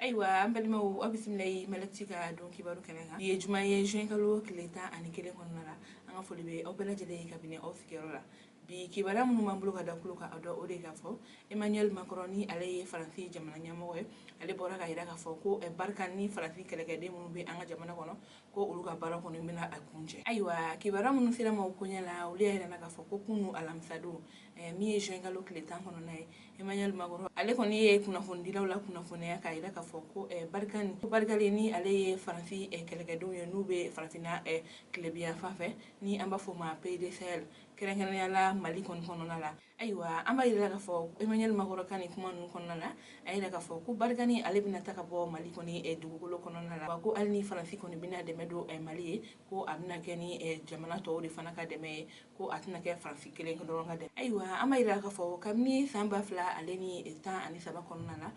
Ayiwa, an balimaw, aw bisimila ye Malɛti ka don kibaru kɛnɛ kan. Bi ye juma ye, juin kalo tile 11 kɔnɔna la. An ka foli bɛ aw bɛɛ lajɛlen ye kabini aw sigiyɔrɔ la. Bi kibaruya minnu b'an bolo ka da tulo kan, aw dɔn o de k'a fɔ Emmanuel Macron, ni ale ye Faransi jamana ɲɛmɔgɔ ye, ale bɔra ka yira k'a fɔ ko Barkhane ni Faransi kɛlɛkɛden minnu bɛ an ka jamana kɔnɔ, ko olu ka baara kɔni bɛna a kuncɛ. Ayiwa, kibaruya minnu sera ma o koɲɛ la, olu y'a yira k'a fɔ ko kunu alamisadon, min ye juin kalo tile 10 kɔnɔna ye, Emmanuel Macron ale kɔni ye kunnafonidilaw la kunnafoniya k'a yira k'a fɔ ko Barkhane, ni ale ye Faransi kɛlɛkɛdenw ye n'u bɛ Farafinna tilebinyanfan fɛ, ni an b'a fɔ o ma Pays de Sahel, kɛrɛnkɛrɛnnenya la Mali kɔni kɔnɔna la. Ayiwa, an b'a yira k'a fɔ Emmanuel Macron ka nin kuma ninnu kɔnɔna la, a yira k'a fɔ ko Barkhane ale bɛna ta ka bɔ Mali kɔni dugukolo kɔnɔna la, wa ko hali ni Faransi kɔni bɛna dɛmɛ don Mali ye, ko a bɛna kɛ ni jamana tɔw de fana ka dɛmɛ ye, ko a tɛna kɛ Faransi kelen dɔrɔn ka dɛmɛ. Ayiwa, an b'a yira k'a fɔ kabini san 2013 kɔnɔna la,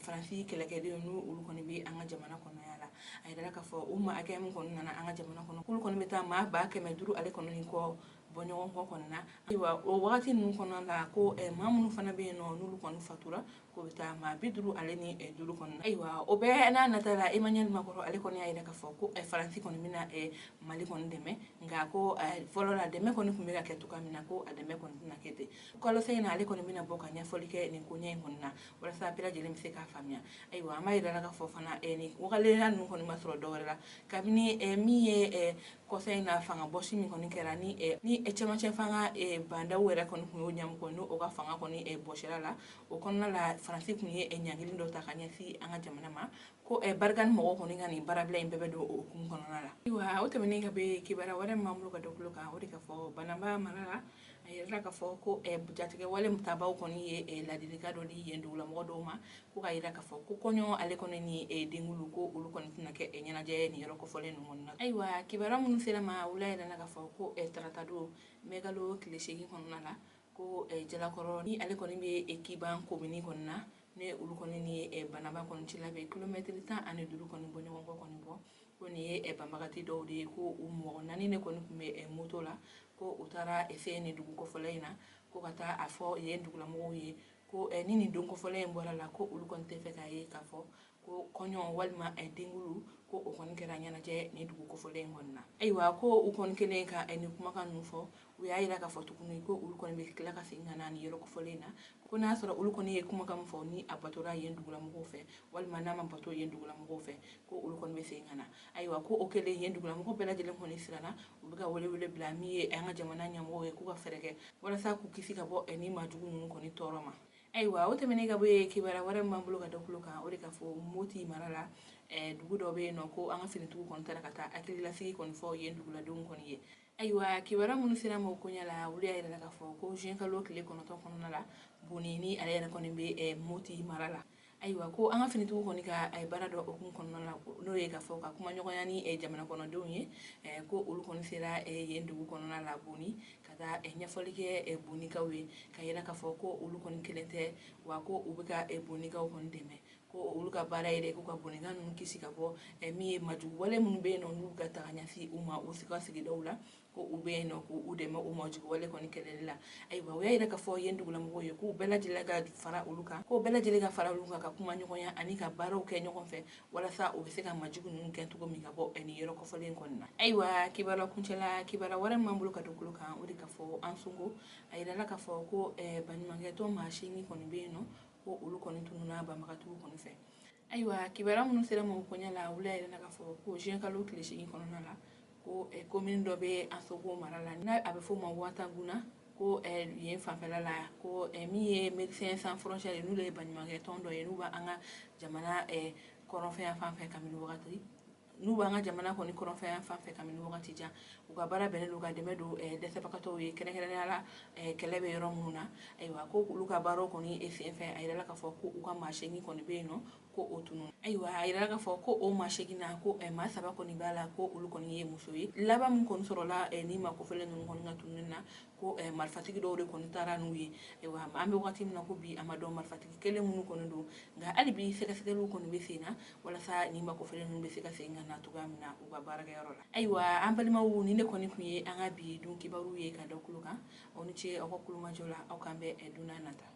Faransi kɛlɛkɛdenw n'u olu kɔni bɛ an ka jamana kɔnɔya la, a yirala k'a fɔ u maa hakɛ min kɔni nana an ka jamana kɔnɔ, k'olu kɔni bɛ taa maa 500 ale kɔni ni kɔ bɔ ɲɔgɔn kɔ kɔni na. Ayiwa, o wagati ninnu kɔnɔna la, ko maa minnu fana bɛ yen nɔ n'olu kɔni fatura, k'o bɛ taa maa 55 kɔni na. Ayiwa, o bɛɛ n'a nata la, Emmanuel Macron ale kɔni y'a yira k'a fɔ ko Faransi kɔni bɛna Mali kɔni dɛmɛ, nka ko fɔlɔ la dɛmɛ kɔni tun bɛ ka kɛ cogoya min na, ko a dɛmɛ kɔni tɛna kɛ ten. Kalo in na, ale kɔni bɛna bɔ ka ɲɛfɔli kɛ nin koɲɛ in kɔni na walasa bɛɛ lajɛlen bɛ se k'a faamuya. Ayiwa, an b'a yira k'a fɔ fana nin waleya ninnu kɔni ma sɔrɔ dɔwɛrɛ la kabini min ye kɔsa in na fanga bɔsi min kɔni kɛra ni cɛmancɛ fanga Bah N'Daw yɛrɛ kɔni tun y'o ɲɛmɔgɔ, n'o ka fanga kɔni bɔsira la. O kɔnɔna la, Faransi tun ye ɲangili dɔ ta ka ɲɛsin an ka jamana ma, ko Barkhane mɔgɔw kɔni ka nin baarabila in bɛɛ bɛ don o hukumu kɔnɔna la. Ayiwa, o tɛmɛnen ka bɛ, kibaruya wɛrɛ min b'an bolo ka da tulo kan, o de ka fɔ Banamba mara la, a yirala k'a fɔ ko jatigɛ wale tabaw kɔni ye ladilikan dɔ di yen dugulamɔgɔ dɔw ma, ko ka yira k'a fɔ ko kɔɲɔ ale kɔni ni denkunli, ko olu kɔni tɛna kɛ ɲɛnajɛ nin yɔrɔ kofɔlen ninnu kɔnɔna na. Ayiwa, kibaruya minnu sera ma, wula yɛrɛ k'a fɔ ko tarata don, mɛkalo tile 8 kɔnɔna la, ko Jalakɔrɔ, ni ale kɔni bɛ Kiban komini kɔni na, ni olu kɔni ni Banamba kɔni cɛla bɛ kilomɛtiri 15 kɔni bɔ ɲɔgɔn kɔ kɔni bɔ, ko nin ye banbagati dɔw de ye, ko u mɔgɔ 4 de kɔni tun bɛ moto la, ko u taara se nin dugu kofɔlen in na, ko ka taa a fɔ yen dugulamɔgɔw ye ko ni nin don kofɔlen in bɔra la, ko olu kɔni tɛ fɛ k'a ye k'a fɔ ko kɔɲɔ walima denkunli, ko o kɔni kɛra ɲɛnajɛ nin dugu kofɔlen in kɔni na. Ayiwa, ko u kɔni kɛlen ka nin kumakan ninnu fɔ, u y'a yira k'a fɔ tuguni ko olu kɔni bɛ tila ka segin ka na nin yɔrɔ kofɔlen in na, ko n'a sɔrɔ olu kɔni ye kumakan min fɔ, ni a batora yen dugulamɔgɔw fɛ walima n'a ma bato yen dugulamɔgɔw fɛ, ko olu kɔni bɛ segin ka na. Ayiwa, ko o kɛlen, yen dugulamɔgɔ bɛɛ lajɛlen kɔni siranna. U bɛ ka wele wele bila min ye an ka jamana ɲɛmɔgɔw ye, k'u ka fɛɛrɛ kɛ walasa k'u kisi ka bɔ ni maajugu ninnu kɔni tɔɔrɔ ma. Ayiwa, o tɛmɛnen ka bɔ yen, kibaruya wɛrɛ min b'an bolo ka da tulo kan, o de ka fɔ Moti mara la, dugu dɔ bɛ yen nɔ, ko an ka finitigiw kɔni taara ka taa hakililasigi kɔni fɔ yen duguladenw kɔni ye. Ayiwa, kibaruya minnu sera ma o koɲɛ la, olu y'a yira k'a fɔ ko juin kalo tile 9 kɔnɔna la, Boni, ni ale yɛrɛ kɔni bɛ Moti mara la, ayiwa, ko an ka finitigiw kɔni ka baara dɔ hukumu kɔnɔna la, n'o ye k'a fɔ ka kuma ɲɔgɔnya ni jamana kɔnɔdenw ye, ko olu kɔni sera yen dugu kɔnɔna la Boni ka taa ɲɛfɔli kɛ Bonikaw ye, ka yira k'a fɔ ko olu kɔni kelen tɛ, wa ko u bɛ ka Bonikaw kɔni dɛmɛ, ko olu ka baara yɛrɛ k'u ka Bonika ninnu kisi ka bɔ min ye majugu wale minnu bɛ yen nɔ n'u ka taga ɲɛsin u ma u ka sigidaw la, ko u bɛ yen nɔ k'u dɛmɛ o majugu wale kɔni kɛlɛli la. Ayiwa, u y'a yira k'a fɔ yen dugulamɔgɔw ye k'u bɛɛ lajɛlen ka fara olu kan, k'u bɛɛ lajɛlen ka fara olu kan ka kuma ɲɔgɔnya ani ka baaraw kɛ ɲɔgɔn fɛ walasa u bɛ se ka majugu ninnu gɛn cogo min ka bɔ nin yɔrɔ kofɔlen kɔni na. Ayiwa, kibaruya kuncɛla, kibaruya wɛrɛ min b'an bolo ka da tulo kan, o de ka fɔ Ansongo, a yirala k'a fɔ ko baɲumankɛtɔn maa 8 kɔni bɛ yen nɔ, ko olu kɔni tununna banbagatigiw kɔni fɛ. Ayiwa, kibaruya minnu sera ma o koɲɛ la, olu y'a yira k'a fɔ ko juin kalo tile 8 kɔnɔna la, ko komini dɔ bɛ Ansongo mara la, n'a a bɛ f'o ma Wataguna, ko yen fanfɛla la, ko min ye Médecins Sans Frontières ye, n'olu ye baɲumankɛ tɔn dɔ ye n'u b'an ka jamana kɔrɔnfɛ fan fɛ kabini wagati, n'u b'an ka jamana kɔni kɔrɔnfɛ fan fɛ kabini wagati jan. U ka baara bɛnnen don ka dɛmɛ don dɛsɛbagatɔw ye, kɛrɛnkɛrɛnnenya la kɛlɛ bɛ yɔrɔ minnu na. Ayiwa, ko olu ka baaraw kɔni sen fɛ, a yirala k'a fɔ ko u ka maa 8 kɔni bɛ yen nɔ, ko o tunun. Ayiwa, a yirala k'a fɔ ko o maa 8 na, ko maa 3 kɔni b'a la, ko olu kɔni ye muso ye. Laban min kɔni sɔrɔla ni maa kofɔlen ninnu kɔni ka tununi na, ko marifatigi dɔw de kɔni taara n'u ye. Ayiwa, an bɛ wagati min na ko bi, a ma dɔn marifatigi kelen minnu kɔni don, nka hali bi sɛgɛsɛgɛliw kɔni bɛ sen na walasa ni maa kofɔlen ninnu bɛ se ka segin ka na cogoya min na u ka baarakɛyɔrɔ la. Ayiwa, an balimaw, ni ne kɔni tun ye an ka bi don kibaru ye ka da tulo kan. Aw ni ce aw ka kulomajɔ la. Aw k'an bɛn don nata.